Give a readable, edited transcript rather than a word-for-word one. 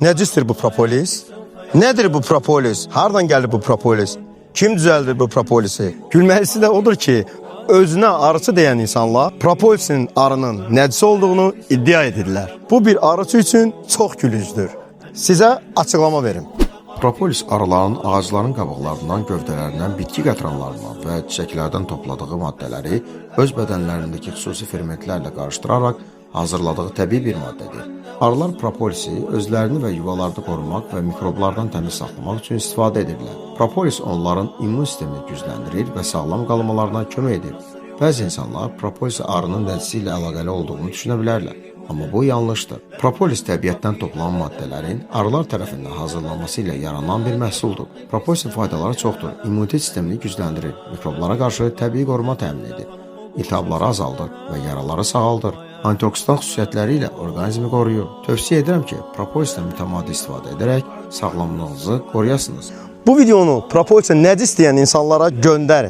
Nəcisdir bu propolis? Nədir bu propolis? Hardan gəlir bu propolis? Kim düzəldir bu propolisi? Gülməlisi də odur ki, özünə arıçı deyən insanlar propolisin arının nəcis olduğunu iddia edirlər. Bu bir arıçı üçün çox gülüncdür. Sizə açıqlama verim. Propolis arıların ağacların qabıqlarından, gövdələrindən, bitki qatranlarından və çiçəklərdən topladığı maddələri öz bədənlərindəki xüsusi fermentlərlə qarışdıraraq hazırladığı təbii bir maddədir. Arılar propolisi özlərini və yuvalarını qorumaq və mikroblardan təmiz saxlamaq üçün istifadə edirlər. Propolis onların immun sistemini gücləndirir və sağlam qalmalarına kömək edir. Bəzi insanlar propolis arının nəcisi ilə əlaqəli olduğunu düşünə bilərlər. Amma bu yanlışdır. Propolis təbiətdən toplanan maddələrin arılar tərəfindən hazırlanması ilə yaranan bir məhsuldur. Propolisin faydaları çoxdur. İmmunitet sistemini gücləndirir, mikroblara qarşı təbii qoruma təmin edir, iltihabları azaldır və yaraları sağaldır. Antioksidan xüsusiyyətləri ilə orqanizmi qoruyur. Tövsiyə edirəm ki, propolisdən mütəmadi istifadə edərək sağlamlığınızı qoruyasınız. Bu videonu propolisə nəcis deyən insanlara göndərin.